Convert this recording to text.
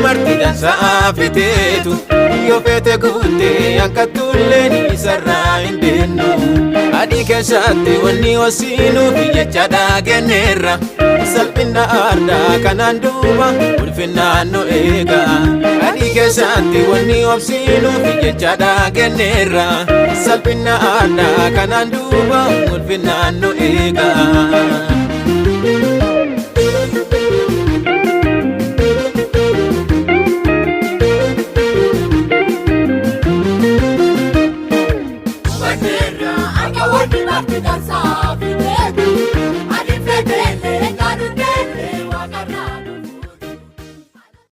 Marti dansaa fiteetu yoo feete guuttee hanqattullee isarraa hin deennu. Adii keessatti wanni hosiinuuf jecha dhaagenneerra. Salphina ardaa kanaan duuba ulfinnaan nu eega. Adii keessatti wanni obsiinuuf jecha dhaagenneerra. Salphina ardaa kanaan duuba ulfinnaan nu eega.